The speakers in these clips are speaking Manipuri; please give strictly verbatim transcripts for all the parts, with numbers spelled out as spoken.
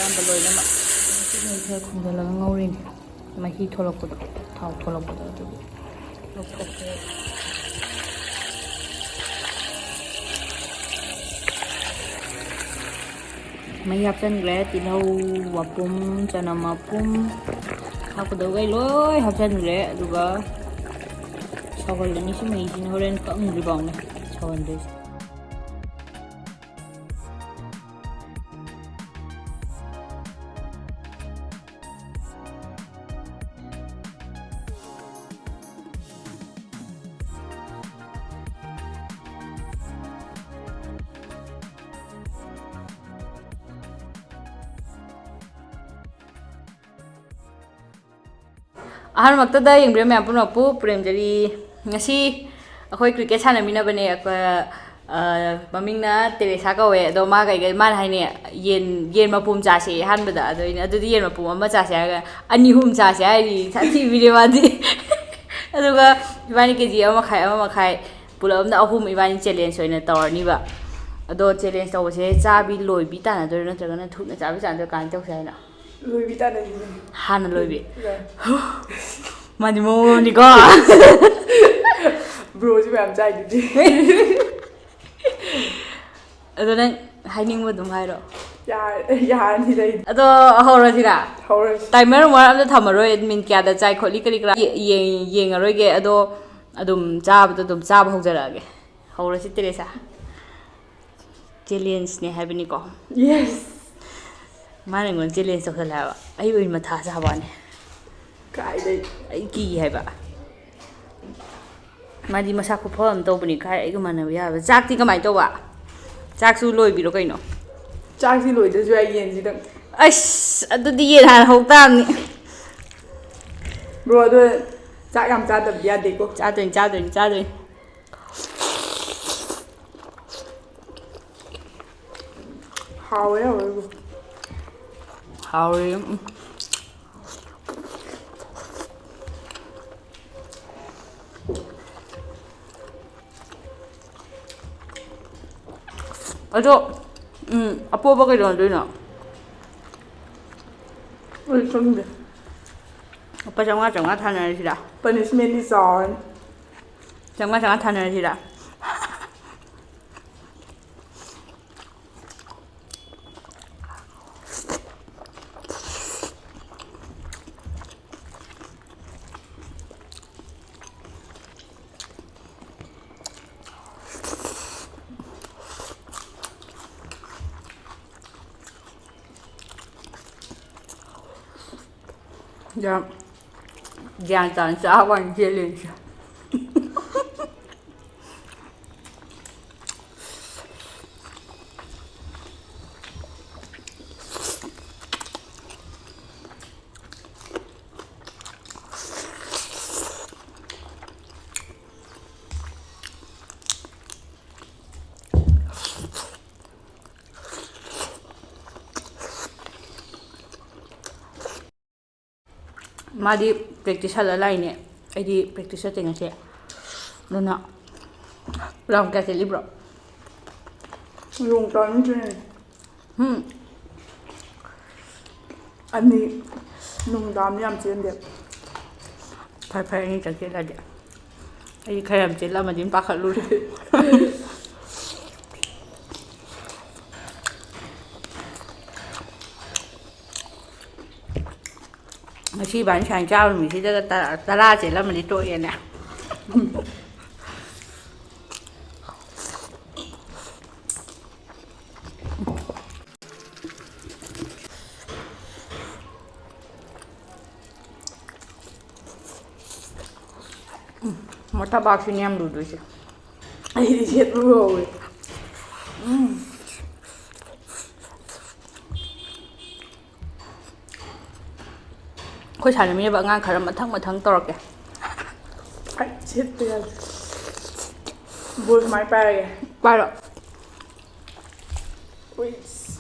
ꯑꯌꯥꯝꯕ ꯂꯣꯏꯅꯃꯛ ꯃꯍꯤ ꯈꯔ ꯈꯨꯝꯖꯤꯜꯂꯒ ꯉꯧꯔꯤꯅꯦ꯫ ꯃꯍꯤ ꯊꯣꯛꯂꯛꯄꯗꯣ, ꯊꯥꯎ ꯊꯣꯛꯂꯛꯄꯗꯣ ꯑꯗꯨꯒꯤ ꯂꯧꯊꯣꯛꯈ꯭ꯔꯦ꯫ ꯃꯍꯤ ꯍꯥꯞꯆꯤꯟꯈ꯭ꯔꯦ꯫ ꯇꯤꯜꯍꯧ ꯃꯄꯨꯝ, ꯆꯅꯝ ꯃꯄꯨꯝ, ꯍꯥꯞꯀꯗꯧꯈꯩ ꯂꯣꯏ ꯍꯥꯞꯆꯤꯟꯈ꯭ꯔꯦ꯫ ꯑꯗꯨꯒ ꯁꯧꯍꯜꯂꯅꯤ꯫ ꯁꯤ ꯃꯍꯤꯁꯤꯅ ꯍꯣꯔꯦꯟ ꯀꯪꯗ꯭ꯔꯤ ꯐꯥꯎꯅꯦ ꯁꯧꯍꯟꯗꯣꯏꯁꯦ꯫ ꯑꯍꯥꯟꯕꯃꯛꯇꯗ ꯌꯦꯡꯕꯤꯔꯝꯕ ꯃꯌꯥꯝ ꯄꯨꯝꯅꯃꯛꯄꯨ ꯄꯨꯔꯦꯝꯖꯔꯤ꯫ ꯉꯁꯤ ꯑꯩꯈꯣꯏ cricket ꯁꯥꯟꯅꯃꯤꯟꯅꯕꯅꯦ꯫ ꯑꯩꯈꯣꯏ, ꯑ, ꯃꯃꯤꯡꯅ ꯇꯦꯔꯦꯁꯥ ꯀꯧꯋꯦ꯫ ꯑꯗꯣ ꯃꯥ ꯀꯩꯀꯩ, ꯃꯥꯅ ꯍꯥꯏꯅꯦ, "ꯌꯦꯟ, ꯌꯦꯟ ꯃꯄꯨꯝ ꯆꯥꯁꯦ" ꯑꯍꯥꯟꯕꯗ꯫ ꯑꯗꯣ ꯑꯩꯅ, "ꯑꯗꯨꯗꯤ ꯌꯦꯟ ꯃꯄꯨꯝ ꯑꯃ ꯆꯥꯁꯦ" ꯍꯥꯏꯔꯒ, "ꯑꯅꯤ ꯑꯍꯨꯝ ꯆꯥꯁꯦ" ꯍꯥꯏꯔꯤ꯫ ꯁꯥꯊꯤꯕꯤꯅꯦ ꯃꯥꯗꯤ꯫ ꯑꯗꯨꯒ ꯏꯕꯥꯅꯤ ꯀꯦ ꯖꯤ ꯑꯃ ꯃꯈꯥꯏ, ꯑꯃ ꯃꯈꯥꯏ, ꯄꯨꯂꯞ ꯑꯃꯅ ꯑꯍꯨꯝ ꯏꯕꯥꯅꯤ challenge ꯑꯣꯏꯅ ꯇꯧꯔꯅꯤꯕ꯫ ꯑꯗꯣ challenge ꯇꯧꯕꯁꯦ ꯆꯥꯕꯤ ꯂꯣꯏꯕꯤ ꯇꯥꯟꯅꯗꯣꯏꯔꯣ, ꯅꯠꯇ꯭ꯔꯒꯅ ꯊꯨꯅ ꯆꯥꯕꯤ ꯇꯥꯟꯅꯗꯣꯏꯔꯣ? ꯀꯃꯥꯏꯅ ꯇꯧꯁꯦ ꯍꯥꯏꯅꯣ? ꯂꯣꯏꯕꯤ ꯇꯥꯟꯅꯁꯤꯅꯦ꯫ ꯍꯥꯟꯅ ꯂꯣꯏꯕꯤ꯫ ꯌꯥꯏ꯫ ꯃꯥꯗꯤ ꯃꯑꯣꯡ ꯑꯃꯅꯤꯀꯣ꯫ Broꯁꯨ ꯃꯌꯥꯝ ꯆꯥꯏꯗꯨꯗꯤ꯫ ꯑꯗꯣ ꯅꯪ ꯍꯥꯏꯅꯤꯡꯕ ꯑꯗꯨꯝ ꯍꯥꯏꯔꯣ꯫ ꯌꯥꯔ-, ꯌꯥꯔꯅꯤꯗ ꯑꯩꯗꯤ꯫ ꯑꯗꯣ ꯍꯧꯔꯁꯤꯔꯥ? ꯍꯧꯔꯁꯤ꯫ Timer ꯋꯥꯔ ꯑꯝꯇ ꯊꯝꯃꯔꯣꯏ, minute ꯀꯌꯥꯗ ꯆꯥꯏ ꯈꯣꯠꯂꯤ ꯀꯔꯤ ꯀꯔꯥ ꯌꯦ-, ꯌꯦꯡ-, ꯌꯦꯡꯉꯔꯣꯏꯒꯦ꯫ ꯑꯗꯣ ꯑꯗꯨꯝ ꯆꯥꯕꯗꯣ ꯑꯗꯨꯝ ꯆꯥꯕ ꯍꯧꯖꯔꯛꯑꯒꯦ꯫ ꯍꯧꯔꯁꯤ ꯇꯦꯔꯦꯁꯥ꯫ Challengeꯅꯦ ꯍꯥꯏꯕꯅꯤꯀꯣ꯫ Yes꯫ ꯃꯥꯅ ꯑꯩꯉꯣꯟꯗ challenge ꯇꯧꯁꯜꯂꯦ ꯍꯥꯏꯕ꯫ ꯑꯩ ꯑꯣꯏꯅ ꯃꯊꯥ ꯁꯥꯕ ꯋꯥꯅꯤ꯫ ꯀꯥꯏꯗꯩ? ꯑꯩ ꯀꯤ ꯍꯥꯏꯕ꯫ ꯃꯥꯗꯤ ꯃꯁꯥ ꯈꯨꯐ ꯑꯃ ꯇꯧꯕꯅꯤ, ꯀꯥꯏ ꯑꯩꯒ ꯃꯥꯟꯅꯕ ꯌꯥꯕ꯫ ꯆꯥꯛꯇꯤ ꯀꯃꯥꯏꯅ ꯇꯧꯕ? ꯆꯥꯛꯁꯨ ꯂꯣꯏꯕꯤꯔꯣ ꯀꯩꯅꯣ? ꯆꯥꯛꯁꯤ ꯂꯣꯏꯗ꯭ꯔꯁꯨ ꯌꯥꯏ, ꯌꯦꯟꯁꯤꯗꯪ꯫ ꯑꯁ, ꯑꯗꯨꯗꯤ ꯌꯦꯟ ꯍꯥꯟꯅ ꯍꯧ ꯇꯥꯕꯅꯤ꯫ Bro, ꯑꯗꯣ ꯆꯥꯛ ꯌꯥꯝ ꯆꯥꯗꯕꯗꯤ ꯌꯥꯗꯦꯀꯣ꯫ ꯆꯥꯗꯣꯏꯅꯤ, ꯆꯥꯗꯣꯏꯅꯤ, ꯆꯥꯗꯣꯏꯅꯤ꯫ ꯍꯥꯎꯋꯦ, ꯍꯥꯎꯋꯦ, bro꯫ ꯍꯥꯎꯔꯦ꯫ ꯎꯝ꯫ ꯑꯗꯣ, ꯎꯝ, ꯑꯄꯣꯕ ꯀꯩꯗꯧꯅꯗꯣꯏꯅꯣ? ꯑꯩ ꯈꯪꯗꯦ꯫ ꯂꯨꯄꯥ ꯆꯥꯝꯃꯉꯥ, ꯆꯥꯝꯃꯉꯥ ꯊꯥꯅꯔꯁꯤꯔꯥ? Punishmentꯗꯤ ꯆꯥꯎꯔꯅꯤ꯫ ꯆꯥꯝꯃꯉꯥ, ꯆꯥꯝꯃꯉꯥ ꯊꯥꯅꯔꯁꯤꯔꯥ? ꯌꯥꯝ ꯒ꯭ꯌꯥꯟ ꯇꯥꯅ ꯆꯥꯕ ꯋꯥꯅꯤ ꯆꯦꯜꯂꯤꯁꯦ꯫ ꯃꯥꯗꯤ practice ꯍꯜꯂ ꯂꯥꯛꯏꯅꯦ꯫ ꯑꯩꯗꯤ practice ꯆꯠꯇꯦ ꯉꯁꯤ꯫ ꯑꯗꯨꯅ round ꯀꯌꯥ ꯆꯦꯜꯂꯤꯕ꯭ꯔꯣ? ꯅꯣꯡ ꯇꯥꯅꯤꯡꯗ꯭ꯔꯦ꯫ ꯍꯨꯝ꯫ ꯑꯅꯤ꯫ ꯅꯨꯡꯗꯥꯡꯗꯤ ꯌꯥꯝ ꯆꯦꯟꯗꯦ꯫ ꯐꯔꯦ, ꯐꯔꯦ, ꯑꯅꯤ ꯆꯪꯁꯤꯜꯂꯗꯤ꯫ ꯑꯩꯗꯤ ꯈꯔ ꯌꯥꯝ ꯆꯦꯜꯂꯝꯃꯗꯤ ꯑꯗꯨꯝ ꯄꯥꯈꯠꯂꯨꯔꯦ꯫ ꯉꯁꯤ ꯏꯕꯥꯅꯤ ꯁꯨꯃꯥꯏꯅ ꯆꯥꯕ ꯅꯨꯃꯤꯠꯁꯤꯗꯒ ꯇꯔꯥ, ꯇꯔꯥ ꯆꯦꯜꯂꯝꯃꯗꯤ ꯇꯣꯛꯑꯦꯅꯦ꯫ ꯃꯊꯕꯥꯛꯁꯤꯅꯦ ꯌꯥꯝ ꯂꯨꯗꯣꯏꯁꯦ꯫ ꯑꯩꯗꯤ ꯁꯦꯠꯄ ꯍꯧꯔꯦ꯫ ꯎꯝ꯫ ꯑꯩꯈꯣꯏ ꯁꯥꯟꯅꯃꯤꯟꯅꯕ ꯑꯉꯥꯡ ꯈꯔ ꯃꯊꯪ ꯃꯊꯪ ꯇꯧꯔꯛꯀꯦ꯫ ꯑꯩ ꯁꯦꯠꯄ ꯌꯥꯗꯦ꯫ ꯕꯣꯜ ꯁꯨꯃꯥꯏꯅ ꯄꯥꯏꯔꯒꯦ꯫ ꯄꯥꯏꯔꯣ꯫ ꯎꯏꯁ꯫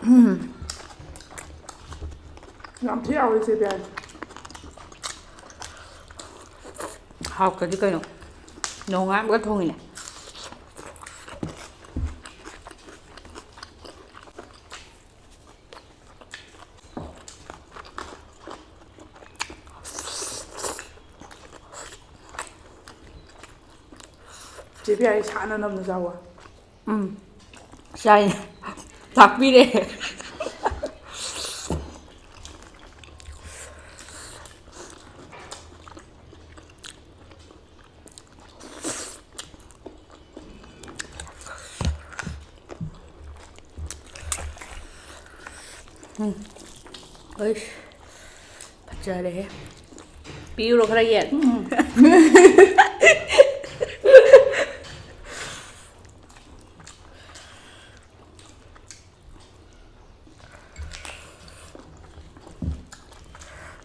ꯎꯝ꯫ ꯌꯥꯝ ꯊꯤ ꯍꯥꯎꯋꯦ ꯆꯦ ꯄꯤꯌꯥꯏ꯫ ꯍꯥꯎꯇ꯭ꯔꯗꯤ ꯀꯩꯅꯣ? ꯅꯣꯡꯉꯥꯟꯕꯒ ꯊꯣꯡꯉꯤꯅꯦ꯫ ꯆꯦ ꯄꯤꯌꯥꯏ ꯁꯥꯅ ꯅꯝꯅ ꯆꯥꯎꯋꯣ꯫ ꯎꯝ꯫ ꯆꯥꯏ꯫ ꯇꯥꯛꯄꯤꯔꯦ꯫ ꯎꯝ꯫ ꯑꯩꯁ꯫ ꯐꯖꯔꯦꯍꯦ꯫ ꯄꯤꯌꯨꯔꯣ ꯈꯔ ꯌꯦꯟ? ꯎꯝ꯫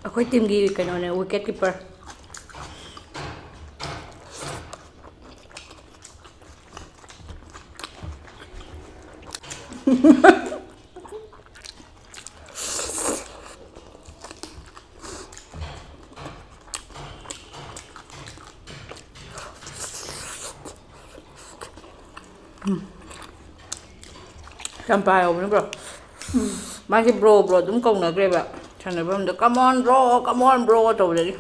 ꯑꯩꯈꯣꯏ ꯇꯤꯝꯒꯤ ꯀꯩꯅꯣꯅꯦ, wicket keeper꯫ ꯆꯝꯄ꯭ꯔꯥ ꯌꯥꯎꯕꯅꯦ, bro꯫ ꯎꯝ꯫ ꯃꯥꯁꯦ bro, bro ꯑꯗꯨꯝ ꯀꯧꯅꯈ꯭ꯔꯦꯕ ꯁꯥꯟꯅꯐꯝꯗ꯫ "Come on, bro, come on, bro" ꯇꯧꯕꯗꯒꯤ꯫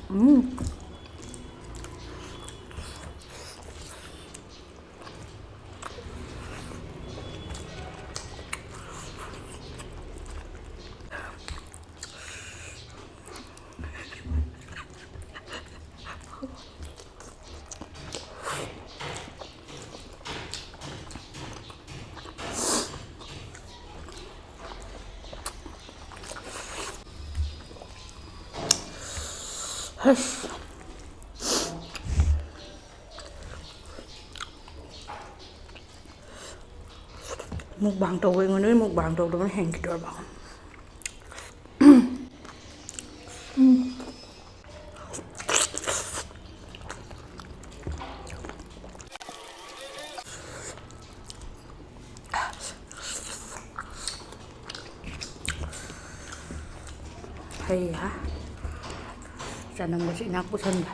ꯎꯝ꯫ ꯑꯁ꯫ Mukbang ꯇꯧꯕ ꯑꯩꯉꯣꯟꯗ mukbang ꯇꯧꯗꯕꯅ ꯍꯦꯟꯈꯤꯗꯣꯔꯕ꯫ ꯎꯝ꯫ ꯍꯩ ꯍꯥ꯫ ꯆꯅꯝꯒꯁꯨ ꯏꯅꯥꯛ ꯄꯨꯁꯟꯕ꯫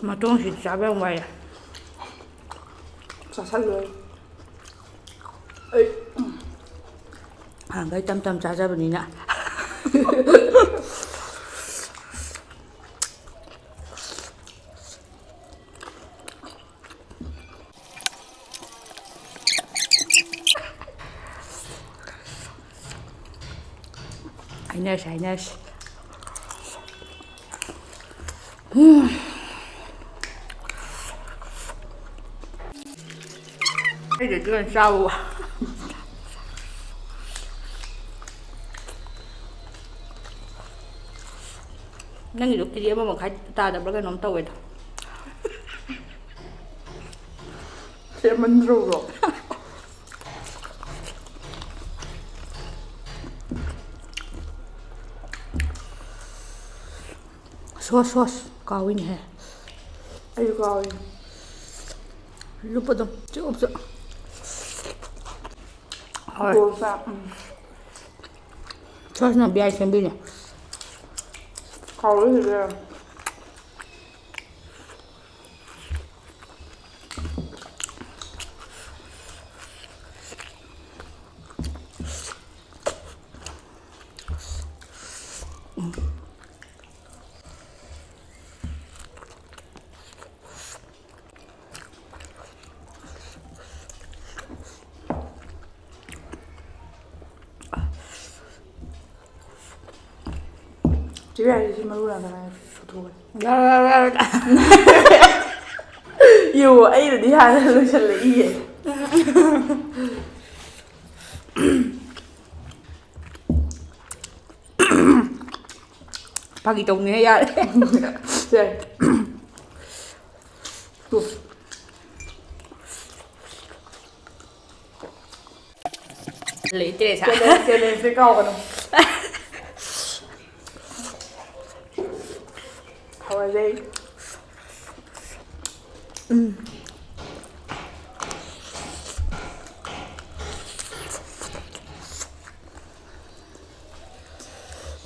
ꯃꯇꯣꯡꯁꯤꯗꯤ ꯆꯥꯕ ꯌꯥꯝ ꯋꯥꯏꯌꯦ꯫ ꯆꯥꯁꯜꯂꯣ꯫ ꯑꯩ ꯍꯥꯟꯅꯈꯩ ꯇꯝ ꯇꯝ ꯆꯥꯖꯕꯅꯤꯅ꯫ ꯍꯥꯏꯅꯔꯁꯤ, ꯍꯥꯏꯅꯔꯁꯤ꯫ ꯎꯝ꯫ ꯑꯩꯗꯗꯤ ꯑꯣꯏꯅ ꯆꯥꯎꯋꯣ꯫ ꯅꯪꯒꯤꯗꯣ ꯀꯦ ꯖꯤ ꯑꯃ ꯃꯈꯥꯏ ꯇꯥꯗꯕ꯭ꯔꯥ ꯀꯩꯅꯣꯝ ꯇꯧꯋꯦꯗ꯫ ꯁꯦꯝꯃꯟꯗ꯭ꯔꯣ? ꯁꯣꯁ, ꯁꯣꯁ ꯀꯥꯎꯏꯅꯦꯍꯦ꯫ ꯑꯩꯁꯨ ꯀꯥꯎꯏ꯫ ꯂꯨꯞꯄꯗꯣ ꯆꯨꯞ ꯆꯨꯞ꯫ ꯍꯣꯏ꯫ ꯒꯣꯜ ꯆꯥꯛ, ꯎꯝ꯫ ꯁꯣꯁꯅ ꯕꯤ ꯑꯥꯏ ꯁꯦꯝꯕꯤꯅꯦ꯫ ꯍꯥꯎꯋꯦ ꯁꯤꯗꯤ꯫ ꯆꯦ ꯕꯤꯍꯥꯔꯤꯁꯤ ꯃꯔꯨ ꯌꯥꯝ ꯀꯃꯥꯏꯅ ꯄꯨꯊꯣꯛꯀꯅꯤ? ꯌꯦꯡꯉꯣ, ꯑꯩꯅꯗꯤ ꯍꯥꯟꯅ ꯂꯣꯏꯁꯤꯜꯂꯛꯏꯌꯦ꯫ ꯐꯥꯒꯤ ꯇꯧꯅꯤꯍꯦ, ꯌꯥꯔꯦ꯫ ꯁꯦ꯫ ꯇꯨ꯫ ꯂꯩꯇ꯭ꯔꯦ ꯁꯥ꯫ ꯆꯦꯂꯦꯟꯖ, ꯆꯦꯂꯦꯟꯖꯁꯦ ꯀꯥꯎꯒꯅꯨ꯫ ꯍꯧꯔꯁꯦ꯫ ꯎꯝ꯫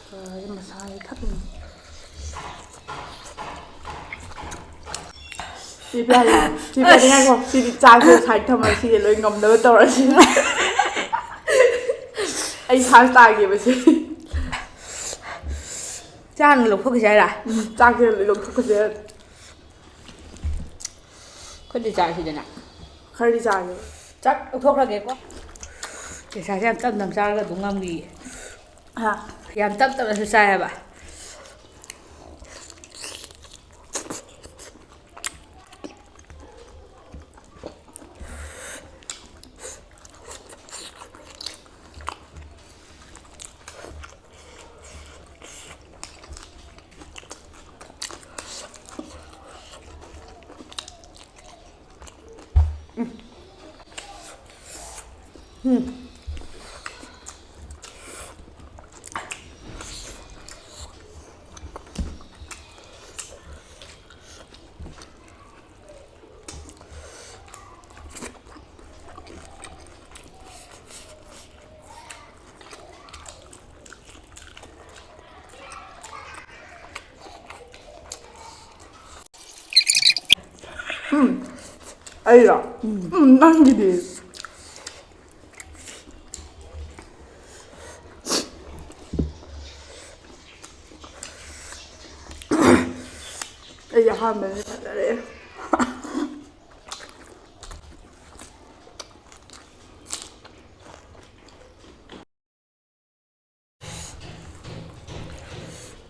ꯇꯧꯔꯒ ꯃꯁꯥꯁꯦ ꯊꯛꯅꯤꯡꯉꯤ꯫ ꯁꯤ ꯄꯤꯌꯥꯂꯤ, ꯁꯤ ꯄꯤꯌꯥꯂꯤ, ꯉꯥꯏꯈꯣ꯫ ꯁꯤꯗꯤ ꯆꯥꯛꯁꯦ ꯁꯥꯏꯗ ꯊꯝꯃꯒ ꯁꯤꯁꯦ ꯂꯣꯏ ꯉꯝꯅꯕ ꯇꯧꯔꯁꯤ꯫ ꯑꯩ ꯐꯥꯔꯁ ꯇꯥꯒꯦꯕ ꯁꯤ꯫ ꯆꯥꯛꯅ ꯂꯧꯊꯣꯛꯈꯤꯁꯦ ꯍꯥꯏꯔ? ꯎꯝ, ꯆꯥꯛꯁꯦ ꯂꯣꯏ ꯂꯧꯊꯣꯛꯈꯤꯁꯦ꯫ ꯈꯨꯠꯇꯤ ꯆꯥꯁꯤꯗꯅ꯫ ꯈꯔꯗꯤ ꯆꯥꯒꯦ꯫ ꯆꯥꯛ ꯂꯧꯊꯣꯛꯈ꯭ꯔꯒꯦꯀꯣ꯫ ꯄꯩꯁꯥꯁꯦ ꯌꯥꯝ ꯇꯞ ꯇꯞ ꯆꯥꯔꯒ ꯑꯗꯨꯝ ꯉꯝꯈꯤꯌꯦ꯫ ꯍꯥ? ꯌꯥꯝ ꯇꯞ ꯇꯞꯅꯁꯨ ꯆꯥꯏ ꯍꯥꯏꯕ꯫ ꯎꯝ, ꯑꯩꯔꯣ? ꯎꯝ, ꯅꯪꯒꯤꯗꯤ? ꯑꯩ ꯑꯍꯥꯟꯕꯅꯦ, ꯐꯖꯔꯦ꯫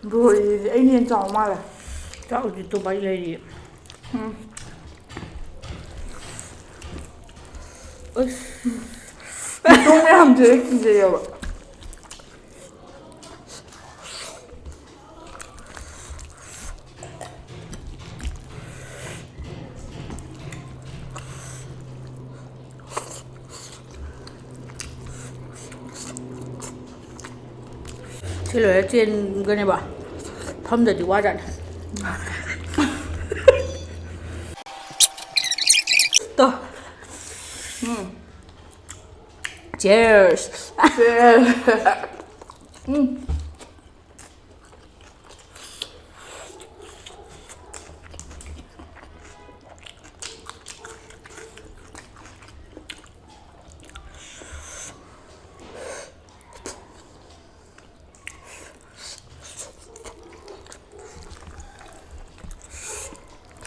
ꯕ꯭ꯔꯣ, ꯑꯩꯅ ꯍꯦꯟꯅ ꯆꯥꯎ ꯃꯥꯜꯂꯦ꯫ ꯆꯥꯛ ꯍꯧꯖꯤꯛ ꯇꯨꯝꯕ ꯑꯩ ꯂꯩꯔꯤ꯫ ꯎꯝ꯫ ꯑꯁ꯫ ꯃꯇꯣꯡ ꯃꯌꯥꯝꯁꯦ ꯑꯩ ꯀꯤꯖꯩꯌꯦꯕ꯫ ꯁꯤ ꯂꯣꯏꯔ ꯆꯦꯟꯒꯅꯦꯕ꯫ ꯐꯝꯗꯗꯤ ꯋꯥꯖꯥꯠꯅꯤ꯫ ꯇꯣ꯫ ꯎꯝ꯫ Cheers꯫ Cheers꯫ ꯎꯝ꯫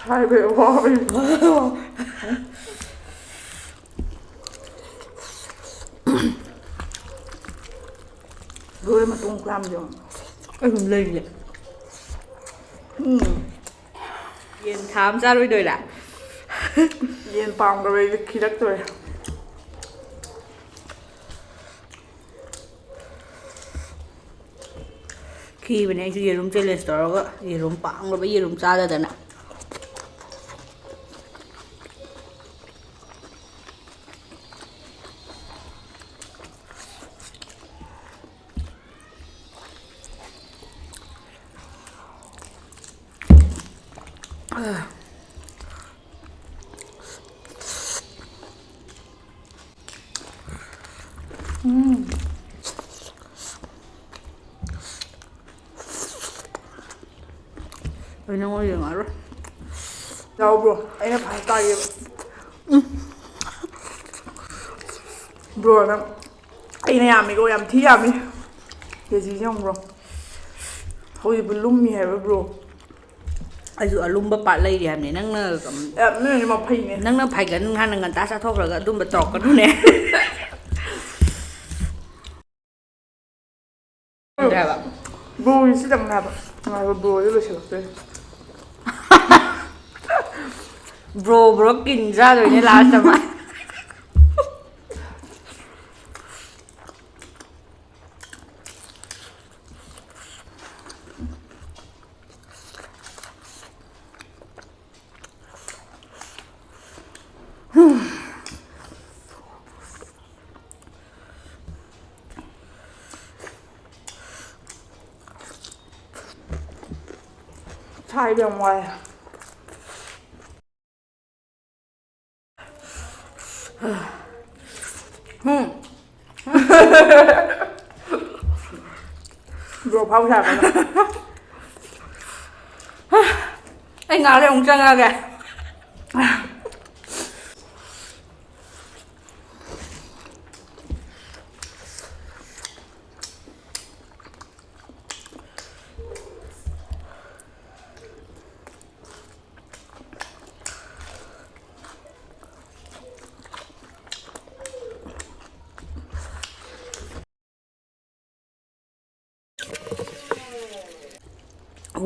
ꯍꯥꯏꯕ ꯋꯥꯕ꯫ ꯂꯣꯏꯔꯦ ꯃꯇꯣꯡ ꯈꯨꯌꯥꯝꯁꯦ ꯌꯦꯡꯉꯣ꯫ ꯑꯩ ꯑꯗꯨꯝ ꯂꯩꯔꯤꯅꯦ꯫ ꯎꯝ꯫ ꯌꯦꯟ ꯊꯥ ꯑꯃ ꯆꯥꯔꯣꯏꯗꯣꯏꯔꯥ? ꯌꯦꯟ ꯄꯥꯝꯈ꯭ꯔꯕ ꯑꯩꯗꯤ ꯈꯤꯔꯛꯇꯣꯔꯦ꯫ ꯈꯤꯕꯅꯦ ꯑꯩꯁꯨ ꯌꯦꯔꯨꯝ challenge ꯇꯧꯔꯒ ꯌꯦꯔꯨꯝ ꯄꯥꯝꯈ꯭ꯔꯕ ꯌꯦꯔꯨꯝ ꯆꯥꯗꯗꯅ꯫ ꯎꯝ꯫ ꯑꯩ ꯅꯉꯣꯟꯗ ꯌꯦꯡꯉꯛꯑꯔꯣꯏ꯫ ꯌꯥꯎꯕ꯭ꯔꯣ? ꯑꯩꯅ ꯐꯥꯏꯚ ꯇꯥꯒꯦꯕ꯫ ꯕ꯭ꯔꯣ, ꯅꯪ ꯑꯩꯅ ꯌꯥꯝꯃꯤꯀꯣ, ꯌꯥꯝ ꯊꯤ ꯌꯥꯝꯃꯤ꯫ ꯀꯦꯖꯤꯁꯦ ꯌꯦꯡꯉꯨ, ꯕ꯭ꯔꯣ꯫ ꯍꯧꯖꯤꯛꯄꯨ ꯂꯨꯝꯃꯤ ꯍꯥꯏꯕ, ꯕ꯭ꯔꯣ꯫ ꯑꯩꯁꯨ ꯑꯂꯨꯝꯕ ꯄꯥꯔꯠ ꯂꯩꯔꯤ ꯍꯥꯏꯕꯅꯦ꯫ ꯅꯪꯅ, ꯌꯥꯝ ꯅꯣꯏꯅ ꯃꯐꯩꯅꯦ꯫ ꯅꯪꯅ ꯐꯥꯏꯒꯟ ꯍꯥꯟꯅ ꯉꯟꯇꯥ ꯆꯥꯊꯣꯛꯈ꯭ꯔꯒ ꯑꯗꯨꯝꯕ ꯇꯧꯔꯛꯀꯅꯨꯅꯦ꯫ ꯍꯥꯏꯕ꯫ ꯕ꯭ꯔꯣꯒꯤ ꯁꯤꯗꯪꯅꯦ ꯍꯥꯏꯕ꯫ ꯉꯥꯏꯈꯣ, ꯕ꯭ꯔꯣꯁꯦ ꯂꯣꯏꯁꯤꯜꯂꯛꯇꯣꯏꯅꯦ꯫ ꯕ꯭ꯔꯣ, ꯕ꯭ꯔꯣ ꯀꯤꯟ ꯆꯥꯗꯣꯏꯅꯦ ꯂꯥꯁꯇ ꯃꯥ꯫ ꯍꯥꯏꯕ ꯌꯥꯝ ꯋꯥꯏ꯫ ꯎꯝ꯫ ꯕ꯭ꯔꯣ ꯐꯥꯎ ꯁꯥꯕꯅ꯫ ꯑꯩ ꯉꯥꯏꯍꯥꯛ ꯂꯩ ꯑꯃꯨꯛ ꯆꯪꯉꯛꯑꯒꯦ꯫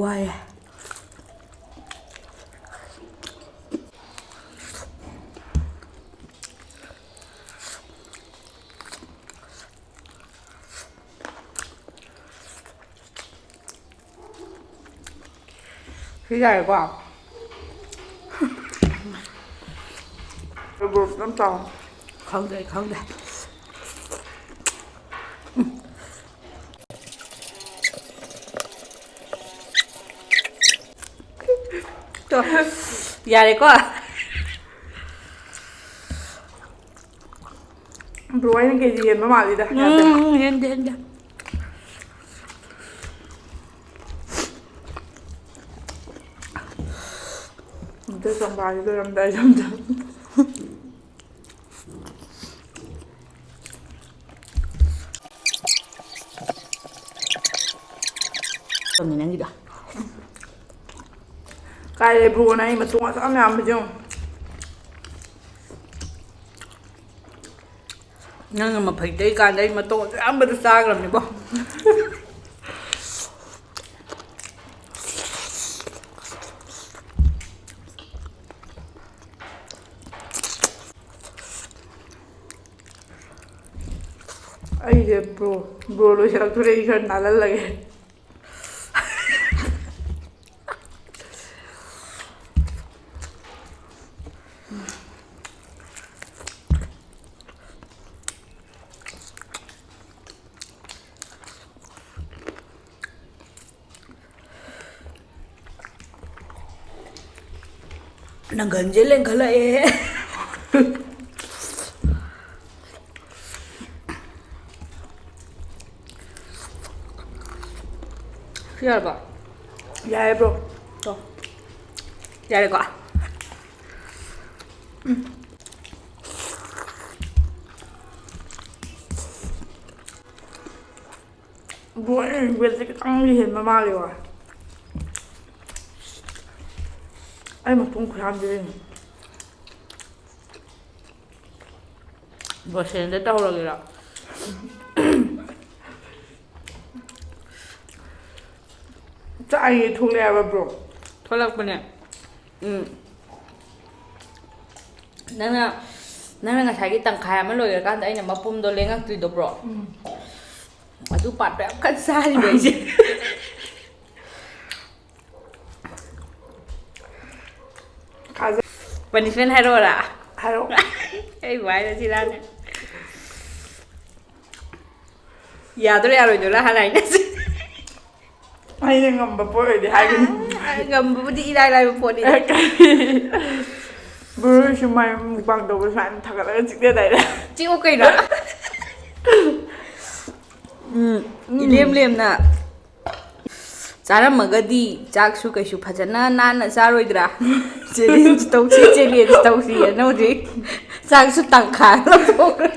ꯋꯥꯏꯌꯦ꯫ ꯁꯤ ꯌꯥꯔꯦꯀꯣ? ꯈꯪꯗꯦ, ꯑꯩ ꯈꯪꯗꯦ꯫ ꯇꯣ, ꯌꯥꯔꯦꯀꯣ? ꯕ꯭ꯔꯣ, ꯑꯩꯅ ꯀꯦ ꯖꯤ ꯍꯦꯟꯕ ꯃꯥꯜꯂꯤꯗ꯫ ꯌꯥꯗꯦ꯫ ꯎꯝ, ꯍꯦꯟꯗꯦ, ꯍꯦꯟꯗꯦ꯫ ꯑꯝꯇ ꯆꯝꯄ꯭ꯔꯥꯁꯦ ꯂꯣꯏꯔꯝꯗꯥꯏꯗ ꯑꯝꯇ꯫ ꯅꯪꯒꯤꯗꯣ꯫ ꯀꯥꯏꯗꯩ ꯕ꯭ꯔꯣꯅ ꯑꯩ ꯃꯇꯣꯡ ꯑꯁꯨꯛ ꯌꯥꯝ ꯌꯥꯝꯕꯁꯦ ꯌꯦꯡꯉꯨ꯫ ꯅꯪꯅ ꯃꯐꯩ ꯇꯩꯀꯥꯟꯗ ꯑꯩ ꯃꯇꯣꯡ ꯑꯗꯨ ꯌꯥꯝꯕꯗꯨ ꯆꯥꯈ꯭ꯔꯕꯅꯤꯕꯣ꯫ ꯑꯩꯁꯦ ꯕ꯭ꯔꯣ, ꯕ꯭ꯔꯣ ꯂꯣꯏꯁꯤꯜꯂꯛꯇꯣꯔꯦ, ꯑꯩ ꯈꯔ ꯅꯥꯜꯍꯜꯂꯒꯦ꯫ ꯅꯪꯒꯟꯁꯦ ꯂꯦꯡꯈꯠꯂꯛꯑꯦ꯫ ꯁꯤ ꯌꯥꯔꯕꯣ? ꯌꯥꯔꯦ, bro꯫ ꯇꯣ꯫ ꯌꯥꯔꯦꯀꯣ? ꯎꯝ꯫ Bro, ꯑꯩꯅ ꯋꯦꯠꯁꯦ ꯈꯤꯇꯪꯗꯤ ꯍꯦꯟꯕ ꯃꯥꯜꯂꯦꯀꯣ꯫ ꯑꯩ ꯃꯇꯨꯡ ꯈꯨꯌꯥꯝꯁꯦ ꯌꯦꯡꯉꯣ꯫ Bro, ꯁꯦꯟꯗ ꯇꯧꯔꯒꯦꯔꯣ? ꯆꯥꯛ ꯑꯩ ꯊꯣꯛꯂꯛꯑꯦ ꯍꯥꯏꯕ, bro꯫ ꯊꯣꯛꯂꯛꯄꯅꯦ꯫ ꯎꯝ꯫ ꯅꯪꯅ, ꯅꯪꯅ ꯉꯁꯥꯏꯒꯤ ꯇꯪꯈꯥꯏ ꯑꯃ ꯂꯣꯏꯈ꯭ꯔꯀꯥꯟꯗ ꯑꯩꯅ ꯃꯄꯨꯝꯗꯣ ꯂꯦꯡꯉꯛꯇ꯭ꯔꯤꯗꯣ, bro꯫ ꯎꯝ꯫ ꯑꯗꯨ ꯄꯥꯔꯠꯇꯣ ꯌꯥꯝ ꯀꯟꯅ ꯆꯥꯔꯤꯕ ꯑꯩꯁꯦ꯫ ꯊꯥꯖ- Punishment ꯍꯥꯏꯔꯛꯑꯣꯔꯥ? ꯍꯥꯏꯔꯛꯑꯣ꯫ ꯑꯩ ꯋꯥꯏꯗ ꯁꯤꯔꯥꯅꯦ꯫ ꯌꯥꯗꯣꯏꯔꯥ ꯌꯥꯔꯣꯏꯗꯣꯏꯔꯥ ꯍꯥꯟꯅ ꯍꯥꯏꯅꯁꯤ꯫ ꯑꯩꯅ ꯉꯝꯕ ꯄꯣꯠ ꯑꯣꯏꯔꯗꯤ ꯍꯥꯏꯒꯅꯤ꯫ ꯉꯝꯕꯕꯨꯗꯤ ꯏꯔꯥꯏ ꯂꯥꯏꯕ ꯄꯣꯠꯅꯤ꯫ Bro ꯁꯨ ꯃꯥꯏ mukbang ꯇꯧꯕ ꯁꯨꯃꯥꯏꯅ ꯊꯥꯒꯠꯂꯒ ꯆꯤꯛꯅꯗꯥꯏꯅꯦ꯫ ꯆꯤꯛꯎ ꯀꯩꯅꯣ꯫ ꯎꯝ, ꯎꯝ꯫ ꯏꯂꯦꯝ ꯂꯦꯝꯅ ꯆꯥꯔꯝꯃꯒꯗꯤ ꯆꯥꯛꯁꯨ ꯀꯩꯁꯨ ꯐꯖꯅ ꯅꯥꯟꯅ ꯆꯥꯔꯣꯏꯗ꯭ꯔꯥ? Challenge ꯇꯧꯁꯤ, challenge ꯇꯧꯁꯤ ꯑꯅ ꯍꯧꯖꯤꯛ ꯆꯥꯛꯁꯨ ꯇꯪꯈꯥꯏ ꯑꯃ ꯂꯧꯊꯣꯛꯈ꯭ꯔꯦ꯫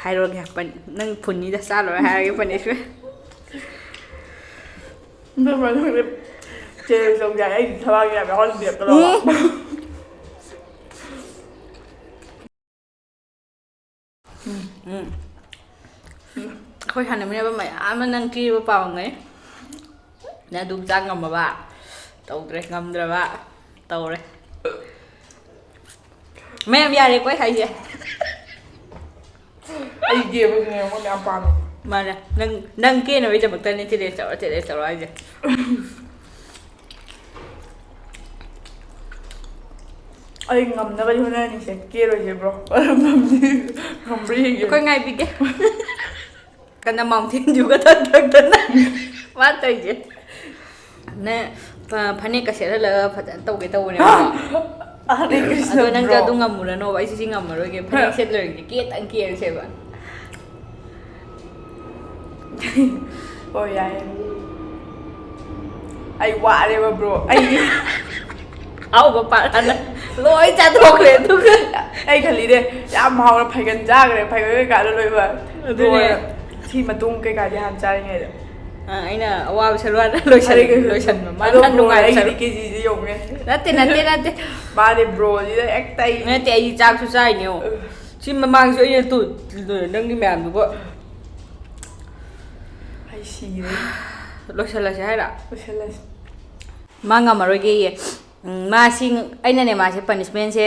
ꯍꯥꯏꯔꯣꯒꯦ, ꯄꯟ-, ꯅꯪ ꯐꯨꯟꯅꯤꯗ ꯆꯥ ꯂꯣꯏꯔ ꯍꯥꯏꯔꯒꯦ, punishment꯫ ꯑꯗꯨ ꯃꯅꯨꯡꯗ challenge ꯇꯧꯒꯦ ꯍꯥꯏ, ꯑꯩꯗꯤ ꯊꯕꯥꯛ ꯌꯥꯝ ꯌꯥꯎꯍꯟꯕꯤꯔꯛꯀꯅꯣꯕ꯫ ꯎꯝ꯫ ꯎꯝ꯫ ꯑꯩꯈꯣꯏ ꯁꯥꯟꯅꯃꯤꯟꯅꯕ ꯃꯌꯥꯝꯅ ꯅꯪ ꯀꯦꯕ ꯄꯥꯝꯅꯩ꯫ ꯅꯪ ꯑꯗꯨꯝ ꯆꯥ ꯉꯝꯃꯕ? ꯇꯧꯗ꯭ꯔꯦ, ꯉꯝꯗ꯭ꯔꯕ? ꯇꯧꯔꯦ꯫ ꯃꯌꯥꯝ ꯌꯥꯔꯦꯀꯣ ꯑꯩ ꯍꯥꯏꯁꯦ꯫ ꯑꯩ ꯀꯦꯕꯁꯤꯅꯦ ꯃꯣꯏꯅ ꯌꯥꯝ ꯄꯥꯝꯃꯤꯁꯦ꯫ ꯃꯥꯅꯦ꯫ ꯅꯪ, ꯅꯪ ꯀꯦꯅꯕꯒꯤꯗꯃꯛꯇꯅꯦ challenge ꯇꯧꯔꯣ, challenge ꯇꯧꯔꯣ ꯍꯥꯏꯁꯦ꯫ ꯑꯩ ꯉꯝꯅꯕꯗꯤ ꯍꯣꯠꯅꯔꯅꯤꯁꯦ, ꯀꯦꯔꯣꯏꯁꯦ, bro꯫ ꯉꯝꯕ꯭ꯔꯥ ꯌꯦꯡꯒꯦ꯫ ꯑꯩꯈꯣꯏ ꯉꯥꯏꯕꯤꯒꯦ꯫ ꯀꯟꯅ Mountain Dew ꯒ ꯊꯛ ꯊꯛꯇꯅ ꯃꯥ ꯇꯧꯔꯤꯁꯦ꯫ ꯅꯪ ꯐ- ꯐꯅꯦꯛꯀ ꯁꯦꯠꯍꯜꯂꯒ ꯐꯖꯅ ꯇꯧꯒꯦ ꯇꯧꯕꯅꯦꯕꯀꯣ. ꯍꯔꯦ ꯀ꯭ꯔꯤꯁꯅ ꯑꯗꯣ ꯅꯪꯁꯨ bro. ꯑꯗꯨ ꯉꯝꯃꯨꯔꯅꯣꯕ, ꯑꯩꯁꯨ ꯁꯤ ꯉꯝꯃꯔꯣꯏꯒꯦ, ꯐꯅꯦꯛ ꯁꯦꯠꯂꯔꯣꯏꯒꯦ, ꯀꯦꯇꯪ ꯀꯦꯔꯁꯦꯕ. ꯍꯣꯏ, ꯌꯥꯏꯌꯦ. ꯑꯩ ꯋꯥꯔꯦꯕ bro, ꯑꯩ ꯑꯍꯥꯎꯕ ꯄꯥꯔꯠ ꯍꯥꯟꯅ ꯂꯣꯏ ꯆꯥꯊꯣꯛꯈ꯭ꯔꯦ ꯑꯗꯨꯒ. ꯑꯩ ꯈꯜꯂꯤꯅꯦ, ꯌꯥꯝ ꯍꯥꯎꯅ ꯐꯩꯒꯟ ꯆꯥꯈ꯭ꯔꯦ, ꯐꯩꯒꯟ ꯀꯩꯀꯥꯗꯣ ꯂꯣꯏꯕ. ꯑꯗꯨꯅꯦ. ꯂꯣꯏꯔꯦ. ꯁꯤ ꯃꯇꯨꯡ ꯀꯩꯀꯥꯗꯤ ꯍꯥꯟꯅ ꯆꯥꯔꯤꯉꯩꯗ. ꯑ, ꯑꯩꯅ ꯑꯋꯥꯕ ꯁꯔꯨꯛ ꯍꯥꯟꯅ ꯂꯣꯏꯁꯟ- ꯑꯔꯦ, ꯂꯣꯏꯁꯟꯕ ꯑꯗꯣ ꯃꯥꯅ bro, ꯅꯨꯡꯉꯥꯏꯕ ꯑꯩꯒꯤꯗꯤ ꯁꯔꯨꯛ. ꯀꯦꯖꯤꯁꯦ ꯌꯧꯉꯦ. ꯅꯠꯇꯦ, ꯅꯠꯇꯦ, ꯅꯠꯇꯦ. ꯃꯥꯗꯤ broꯁꯤꯗ ꯍꯦꯛꯇ ꯑꯩ ꯅꯠꯇꯦ, ꯑꯩꯗꯤ ꯆꯥꯛꯁꯨ ꯆꯥꯏꯅꯦ, ꯌꯦꯡꯉꯣ. ꯁꯤ ꯃꯃꯥꯡꯁꯨ ꯑꯩꯅ ꯇꯨ, ꯅꯪꯒꯤ ꯃꯌꯥꯝꯗꯨꯕꯨ. ꯑꯩ ꯁꯤꯔꯦ. ꯂꯣꯏꯁꯜꯂꯁꯦ ꯍꯥꯏꯔ? ꯂꯣꯏꯁꯜꯂꯁꯤ. ꯃꯥ ꯉꯝꯃꯔꯣꯏꯒꯦꯌꯦ. ꯎꯝ, ꯃꯥꯁꯤ, ꯑꯩꯅꯅꯦ, ꯃꯥꯁꯦ ꯄꯅꯤꯁꯃꯦꯟꯁꯦ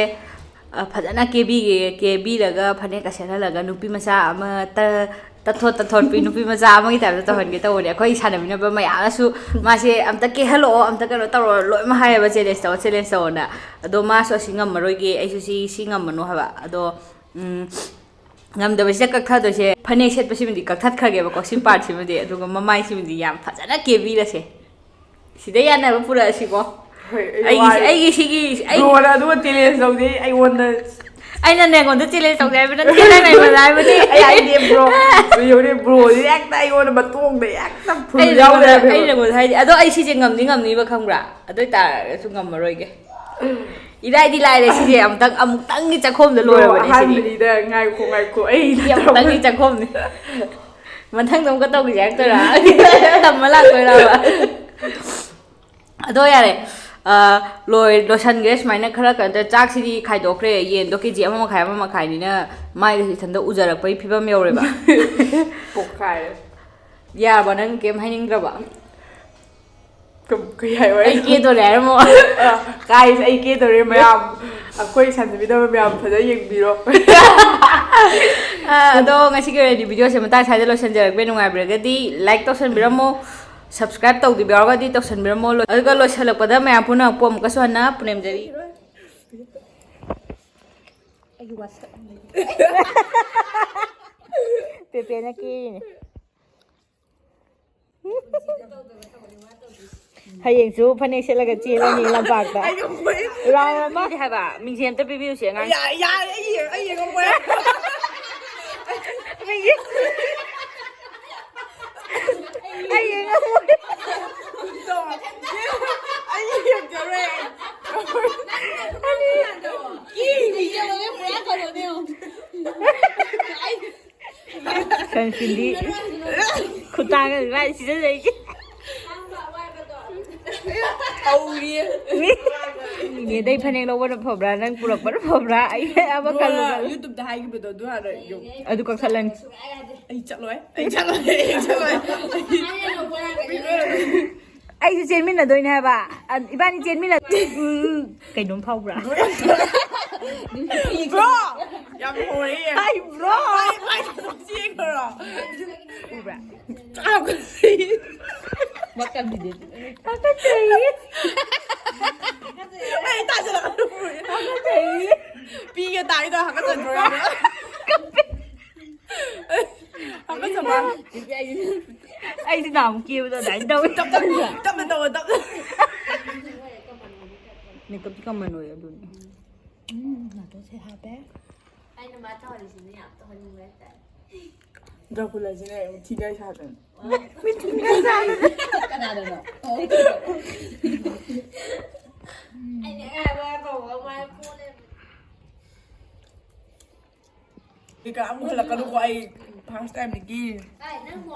ꯐꯖꯅ ꯀꯦꯕꯤꯒꯦ, ꯀꯦꯕꯤꯔꯒ ꯐꯅꯦꯛꯀ ꯁꯦꯠꯍꯜꯂꯒ ꯅꯨꯄꯤ ꯃꯆꯥ ꯑꯃ ꯇ- ꯇꯠꯊꯣꯠ ꯇꯠꯊꯣꯠꯄꯤ ꯅꯨꯄꯤ ꯃꯆꯥ ꯑꯃꯒꯤ ꯇꯥꯏꯞꯇ ꯇꯧꯍꯟꯒꯦ ꯇꯧꯕꯅꯦ꯫ ꯑꯩꯈꯣꯏ ꯁꯥꯟꯅꯃꯤꯟꯅꯕ ꯃꯌꯥꯝꯅꯁꯨ ꯃꯥꯁꯦ "ꯑꯝꯇ ꯀꯦꯍꯜꯂꯛꯑꯣ, ꯑꯝꯇ ꯀꯩꯅꯣ ꯇꯧꯔꯛꯑꯣ", ꯂꯣꯏꯅꯃꯛ ꯍꯥꯏꯌꯦꯕ, "ꯆꯦꯂꯦꯟꯖ ꯇꯧꯑꯣ, ꯆꯦꯂꯦꯟꯖ ꯇꯧꯑꯣꯅ"꯫ ꯑꯗꯣ ꯃꯥꯁꯨ "ꯑꯁꯤ ꯉꯝꯃꯔꯣꯏꯒꯦ, ꯑꯩꯁꯨ ꯁꯤ ꯁꯤ ꯉꯝꯃꯅꯨ" ꯍꯥꯏꯕ꯫ ꯑꯗꯣ ꯎꯝ, ꯉꯝꯗꯕꯁꯤꯗ ꯀꯛꯊꯗꯣꯏꯁꯦ ꯐꯅꯦꯛ ꯁꯦꯠꯄꯁꯤꯃꯗꯤ ꯀꯛꯊꯠꯈ꯭ꯔꯒꯦꯕꯀꯣ, ꯁꯤ ꯄꯥꯔꯠꯁꯤꯃꯗꯤ꯫ ꯑꯗꯨꯒ ꯃꯃꯥꯏꯁꯤꯃꯗꯤ ꯌꯥꯝ ꯐꯖꯅ ꯀꯦꯕꯤꯔꯁꯦ꯫ ꯁꯤꯗ ꯌꯥꯅꯕ ꯄꯨꯔꯛꯑꯁꯤꯀꯣ꯫ ꯍꯣꯏ, ꯑꯩ ꯑꯩꯒꯤ ꯋꯥꯔꯦ. ꯑꯩꯒꯤ ꯁꯤꯒꯤ ꯑꯩ Broꯅ ꯑꯗꯨꯒ ꯆꯦꯂꯦꯟꯖ ꯇꯧꯗꯦ ꯑꯩꯉꯣꯟꯗ. ꯑꯩꯅ ꯅꯉꯣꯟꯗ ꯆꯦꯂꯦꯟꯖ ꯇꯧꯒꯦ ꯍꯥꯏꯕ ꯅꯠꯇꯦ, ꯅꯪ ꯑꯩꯉꯣꯟꯗ ꯍꯥꯏꯕꯅꯤ꯫ ꯑꯩ ꯍꯥꯏꯗꯤ bro, ꯌꯧꯔꯦ, broꯁꯤ ꯍꯦꯛꯇ ꯑꯩꯉꯣꯟꯗ ꯃꯇꯣꯡꯗ ꯍꯦꯛꯇ full ꯑꯩ ꯌꯥꯎ ꯅꯉꯣꯟꯗ ꯑꯩ ꯂꯩꯔꯝꯃꯦꯕ. ꯅꯉꯣꯟꯗ ꯍꯥꯏꯗꯤ, ꯑꯗꯣ ꯑꯩ ꯁꯤꯁꯦ ꯉꯝꯗꯤ ꯉꯝꯅꯤꯕ, ꯈꯪꯕ꯭ꯔꯥ? ꯑꯗꯨ ꯑꯣꯏꯇꯥꯔꯒꯁꯨ ꯉꯝꯃꯔꯣꯏꯒꯦ꯫ ꯏꯔꯥꯏꯗꯤ ꯂꯥꯏꯔꯦ ꯁꯤꯁꯦ, ꯑꯃꯨꯛꯇꯪ ꯑꯃꯨꯛꯇꯪꯒꯤ ꯆꯥꯛꯈꯣꯝꯗ Bro, ꯂꯣꯏꯔꯕꯅꯦ ꯁꯤꯗꯤ꯫ ꯑꯍꯥꯟꯕꯅꯤꯗ, ꯉꯥꯏꯈꯣ ꯉꯥꯏꯈꯣ, ꯑꯩ ꯁꯤ ꯑꯃꯨꯛꯇꯪꯒꯤ ꯆꯥꯛꯈꯣꯝꯅꯤ꯫ ꯃꯊꯪꯗ ꯑꯃꯨꯛꯀ ꯇꯧꯈꯤꯁꯦ ꯍꯥꯏꯔꯛꯇꯣꯏꯔꯥ? ꯇꯝꯕ ꯂꯥꯛꯇꯣꯏꯔꯕ? ꯑꯗꯣ ꯌꯥꯔꯦ, ꯑ, ꯂꯣꯏ ꯂꯣꯏꯁꯟꯈ꯭ꯔꯦ ꯁꯨꯃꯥꯏꯅ ꯈꯔ ꯀꯩꯅꯣ ꯇꯧꯔꯦ꯫ ꯆꯥꯛꯁꯤꯗꯤ ꯈꯥꯏꯗꯣꯛꯈ꯭ꯔꯦ, ꯌꯦꯟꯗꯣ ꯀꯦ ꯖꯤ ꯑꯃ ꯃꯈꯥꯏ, ꯑꯃ ꯃꯈꯥꯏꯅꯤꯅ ꯃꯥꯏꯒꯁꯦ ꯏꯊꯟꯇ ꯎꯖꯔꯛꯄꯒꯤ ꯐꯤꯕꯝ ꯌꯧꯔꯦꯕ꯫ ꯄꯣꯛꯈꯥꯏꯔꯦ. ꯌꯥꯔꯕꯣ, ꯅꯪ ꯀꯩꯝ ꯍꯥꯏꯅꯤꯡꯗ꯭ꯔꯕ? ꯀ- ꯀꯩ ꯍꯥꯏꯌꯣ ꯑꯩ ꯍꯥꯏꯅꯣ? ꯀꯦꯗꯣꯔꯦ ꯍꯥꯏꯔꯝꯃꯣ꯫ ꯑ, guys, ꯑꯩ ꯀꯦꯗꯣꯔꯦ ꯃꯌꯥꯝ, ꯑꯩꯈꯣꯏ ꯁꯥꯟꯅꯃꯤꯟꯅꯕ ꯃꯌꯥꯝ ꯐꯖꯅ ꯌꯦꯡꯕꯤꯔꯣ. ꯑ, ꯑꯗꯣ ꯉꯁꯤꯒꯤ ꯑꯣꯏꯅꯗꯤ ꯚꯤꯗꯤꯑꯣꯁꯦ ꯃꯇꯥꯡ ꯁ꯭ꯋꯥꯏꯗ ꯂꯣꯏꯁꯤꯟꯖꯔꯒꯦ꯫ ꯅꯨꯡꯉꯥꯏꯕꯤꯔꯒꯗꯤ like ꯇꯧꯁꯟꯕꯤꯔꯝꯃꯣ, subscribe ꯇꯧꯗꯕ ꯌꯥꯎꯔꯒꯗꯤ ꯇꯧꯁꯟꯕꯤꯔꯝꯃꯣ꯫ ꯑꯗꯨꯒ ꯂꯣꯏꯁꯤꯜꯂꯛꯄꯗ ꯃꯌꯥꯝ ꯄꯨꯝꯅꯃꯛꯄꯨ ꯑꯃꯨꯛꯀꯁꯨ ꯍꯟꯅ ꯄꯨꯅꯦꯝꯖꯔꯤ꯫ ꯑꯩꯒꯤ WhatsApp ꯑꯃ ꯂꯩ꯫ ꯄꯦꯄꯦꯅ ꯀꯦꯔꯤꯅꯦ꯫ ꯍꯌꯦꯡꯁꯨ ꯐꯅꯦꯛ ꯁꯦꯠꯂꯒ ꯆꯦꯜꯂꯅꯤ ꯂꯝꯄꯥꯛꯇ꯫ ꯑꯩ ꯉꯝꯃꯣꯏ꯫ ꯔꯥꯎꯟ ꯑꯃ꯫ ꯄꯤꯗꯦ ꯍꯥꯏꯕ, ꯃꯤꯡꯁꯦꯜ ꯑꯝꯇ ꯄꯤꯕꯤꯌꯨꯁꯦ ꯑꯉꯥꯡ꯫ ꯌꯥ-, ꯌꯥꯔꯦ, ꯑꯩ ꯌꯦꯡ-, ꯑꯩ ꯌꯦꯡꯉꯝꯃꯣꯏ꯫ ꯑꯩ ꯌꯦꯡꯉꯝꯃꯣꯏ꯫ ꯑꯩ ꯌꯦꯡꯖꯔꯣꯏ꯫ ꯀꯤꯗꯤ ꯌꯦꯡꯉꯣꯅꯦ, ꯄꯨꯔꯥ ꯀꯩꯅꯣꯅꯦ ꯌꯦꯡꯉꯣ꯫ ꯁꯟꯁꯀ꯭ꯔꯤꯟꯗꯤ ꯈꯨꯇꯥꯡ ꯑꯃ ꯃꯥꯏ ꯁꯤꯖꯤꯟꯅꯩꯁꯦ꯫ ꯇꯧꯔꯤꯌꯦ꯫ ꯃꯤ, ꯅꯦꯗꯩ ꯐꯅꯦꯛ ꯂꯧꯕꯅ ꯐꯕ꯭ꯔꯥ, ꯅꯪ ꯄꯨꯔꯛꯄꯅ ꯐꯕ꯭ꯔꯥ? ꯑꯩ ꯑꯃ ꯈꯜꯂꯨ, ꯈꯜꯂꯨ꯫ YouTube-ꯇ ꯍꯥꯏꯈꯤꯕꯗꯣ ꯑꯗꯨ ꯍꯥꯟꯅ ꯌꯦꯡꯉꯣ꯫ ꯑꯗꯨ ꯀꯛꯊꯠꯂꯅꯤ꯫ ꯑꯩ ꯆꯠꯂꯣꯏ, ꯑꯩ ꯆꯠꯂꯣꯏ, ꯑꯩ ꯆꯠꯂꯣꯏ꯫ ꯑꯩꯁꯨ ꯆꯦꯟꯃꯤꯟꯅꯗꯣꯏꯅꯦ ꯍꯥꯏꯕ꯫ ꯑ, ꯏꯕꯥꯅꯤ ꯆꯦꯟꯃꯤꯟꯅ-, ꯎꯝ, ꯀꯩꯅꯣꯝ ꯐꯥꯎꯕ꯭ꯔꯥ? Bro! ꯌꯥꯝ ꯍꯣꯔꯦ꯫ Hi, bro! ꯃꯥꯏ, ꯃꯥꯏ ꯊꯥꯗꯣꯛ ꯆꯦꯟꯈ꯭ꯔꯣ꯫ ꯎꯕ꯭ꯔꯥ? ꯆꯥꯎꯈꯠꯂꯤ꯫ ꯃꯇꯝꯗꯨꯗꯤ꯫ ꯍꯥꯀꯠꯆꯩꯌꯦ꯫ ꯑꯩ ꯇꯥꯁꯤꯜꯂꯛꯀꯅꯨ꯫ ꯍꯥꯀꯠꯆꯩꯌꯦ꯫ ꯄꯤꯒꯦ ꯇꯥꯏꯗꯣ ꯍꯥꯀꯠꯆꯗ꯭ꯔꯣ ꯌꯥꯝꯅ? ꯍꯥꯀꯠꯆꯕ꯫ ꯑꯩꯗꯤ ꯅꯍꯥꯟꯃꯨꯛ ꯀꯦꯕꯗꯣ ꯑꯗꯨꯃꯥꯏꯅ ꯇꯧꯋꯦ꯫ ꯇꯞꯅ, ꯇꯞꯅ ꯇꯧꯋꯣ, ꯇꯞꯅ꯫ Makeupꯇꯤ ꯀꯃꯟ ꯑꯣꯏ ꯑꯗꯨꯅꯤ꯫ ꯎꯝ, ꯅꯥꯇꯣꯟꯁꯦ ꯍꯥꯞꯄꯦ꯫ ꯑꯩꯅ ꯃꯥ ꯇꯧꯍꯜꯂꯤꯁꯤꯅ ꯌꯥꯝ ꯇꯧꯍꯟꯅꯤꯡꯕ ꯍꯥꯏꯇꯥꯔꯦ꯫ ꯗ꯭ꯔꯀꯨꯂꯥꯁꯤꯅ ꯑꯃꯨꯛ ꯊꯤꯒꯥꯏ ꯁꯥꯗꯅ꯫ ꯀꯅꯥꯗꯅꯣ? ꯑꯩꯅ ꯑꯉꯥꯡꯕ ꯀꯧꯕ ꯃꯥꯏ ꯄꯣꯠꯂꯦ꯫ ꯀꯩꯀꯥ ꯑꯃꯨꯛ ꯍꯜꯂꯛꯀꯅꯨꯀꯣ, ꯑꯩ first time ꯅꯤ ꯀꯤꯔꯤꯁꯦ꯫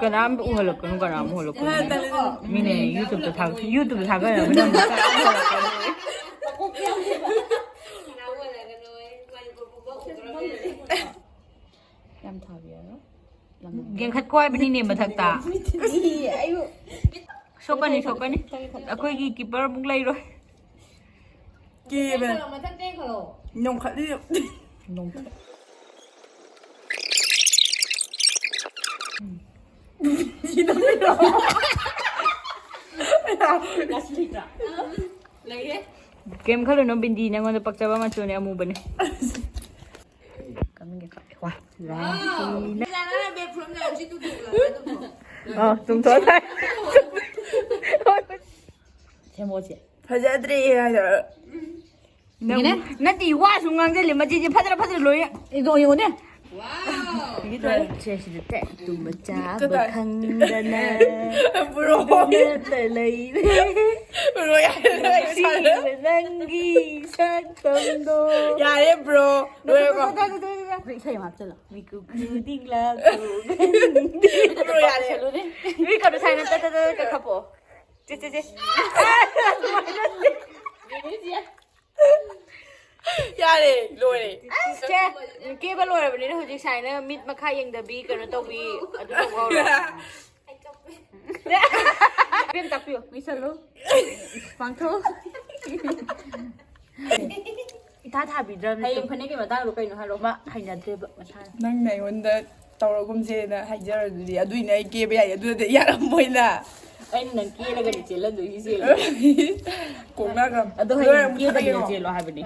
ꯀꯅꯥꯝ ꯎꯍꯜꯂꯛꯀꯅꯨ, ꯀꯅꯥꯝ ꯎꯍꯜꯂꯛꯀꯅꯨ꯫ ꯍꯣꯏ, ꯇꯜꯂꯦ, ꯇꯜꯂꯦ꯫ ꯃꯤꯅ YouTube-ꯇ ꯊꯥꯒꯠ-, YouTube-ꯇ ꯊꯥꯒꯠꯅꯕ ꯅꯪ ꯀꯅꯥꯝ ꯎꯍꯜꯂꯛꯀꯅꯨ꯫ ꯌꯥꯝ ꯊꯥꯕꯤꯔꯣ꯫ ꯌꯦꯡꯈꯠꯀꯣ ꯍꯥꯏꯕꯅꯤꯅꯦ ꯃꯊꯛꯇ꯫ ꯁꯣꯛꯀꯅꯤ, ꯁꯣꯛꯀꯅꯤ꯫ ꯑꯩꯈꯣꯏꯒꯤ keeper ꯑꯃꯨꯛ ꯂꯩꯔꯣꯏ꯫ ꯀꯤꯕꯅꯦ꯫ ꯃꯊꯛꯇ ꯌꯦꯡꯈꯠꯂꯣ꯫ ꯅꯣꯡꯈꯠꯂꯤ꯫ ꯅꯣꯡꯈꯠ-, ꯀꯩꯝ ꯈꯜꯂꯨꯅꯨ, ꯕꯤꯟꯗꯤ ꯅꯪꯉꯣꯟꯗ ꯄꯛꯆꯕ ꯃꯆꯨꯅꯦ, ꯑꯃꯨꯕꯅꯦ꯫ ꯀꯃꯤꯡꯒꯤ ꯈꯛ-, ꯋꯥ꯫ ꯑ, ꯇꯨꯝꯊꯣꯛꯑꯣ꯫ ꯁꯦꯝꯃꯣꯁꯦ꯫ ꯐꯖꯗ꯭ꯔꯦ ꯍꯥꯏꯗꯣ꯫ ꯅꯪ ꯅꯠꯇꯦ, ꯋꯥꯁꯨ ꯉꯥꯡꯁꯤꯜꯂꯦ, ꯃꯆꯤꯟꯁꯦ ꯐꯖꯅ ꯐꯖꯅ ꯂꯣꯏ ꯌꯦꯡꯉꯣꯅꯦ꯫ ꯁꯦ ꯁꯤꯗ ꯇꯦꯛ ꯇꯨꯝꯕ ꯆꯥꯕ ꯈꯪꯗꯅ ꯕ꯭ꯔꯣ꯫ ꯅꯠꯇ ꯂꯩꯔꯦ꯫ ꯕ꯭ꯔꯣ ꯌꯥꯔꯦ꯫ ꯁꯤꯕ ꯅꯪꯒꯤ ꯁꯛꯇꯝꯗꯣ꯫ ꯌꯥꯔꯦ ꯕ꯭ꯔꯣ꯫ ꯂꯣꯏꯔꯦꯀꯣ꯫ ꯑꯩꯈꯣꯏ ꯏꯁꯩ ꯑꯃ ꯍꯥꯞꯆꯜꯂꯣ꯫ ꯃꯤꯀꯨꯞ ꯈꯨꯗꯤꯡ ꯂꯥꯛꯄ꯫ ꯕ꯭ꯔꯣ ꯌꯥꯔꯦ꯫ ꯃꯤ ꯀꯩꯅꯣ ꯁꯥꯏꯅ ꯇꯠ ꯇꯠ ꯇꯠ ꯀꯛꯈꯠꯄꯣ꯫ ꯆꯦ ꯆꯦ ꯆꯦ꯫ ꯌꯥꯔꯦ ꯂꯣꯏꯔꯦ꯫ ꯁꯦ, ꯀꯦꯕ ꯂꯣꯏꯔꯕꯅꯤꯅ ꯍꯧꯖꯤꯛ ꯁꯥꯏꯅ ꯃꯤꯠ ꯃꯈꯥ ꯌꯦꯡꯗꯕꯤ ꯀꯩꯅꯣ ꯇꯧꯕꯤ ꯑꯗꯨ ꯇꯧꯕ ꯍꯧꯔꯣ꯫ ꯏꯕꯦꯝ ꯇꯥꯛꯄꯤꯌꯣ꯫ ꯃꯤꯁꯜꯂꯨ꯫ ꯄꯥꯡꯊꯣꯛ꯫ ꯏꯊꯥ ꯊꯥꯕꯤꯗ꯭ꯔꯕꯅꯤ꯫ ꯍꯌꯦꯡ ꯐꯅꯦꯛꯀꯤ ꯃꯇꯥꯡꯗꯣ ꯀꯩꯅꯣ ꯍꯥꯏꯔꯣ꯫ ꯃꯥ ꯍꯩꯅꯗ꯭ꯔꯦꯕ ꯃꯁꯥꯅ꯫ ꯅꯪꯅ ꯑꯩꯉꯣꯟꯗ ꯇꯧꯔꯒꯨꯝꯁꯦꯅ ꯍꯥꯏꯖꯔꯗꯨꯗꯤ ꯑꯗꯨꯏꯅꯦ ꯑꯩ ꯀꯦꯕ ꯌꯥꯏ ꯑꯗꯨꯗꯤ ꯌꯥꯔꯝꯃꯣꯏꯅ꯫ ꯑꯩꯅ ꯅꯪ ꯀꯦꯔꯒꯗꯤ ꯆꯦꯜꯍꯟꯗꯣꯏꯁꯤ ꯆꯦꯜꯂꯣ꯫ ꯀꯣꯛꯅꯈ꯭ꯔꯕ꯫ ꯑꯗꯣ ꯍꯌꯦꯡ ꯀꯦꯗꯕꯤꯗ ꯆꯦꯜꯂꯣ ꯍꯥꯏꯕꯅꯤ꯫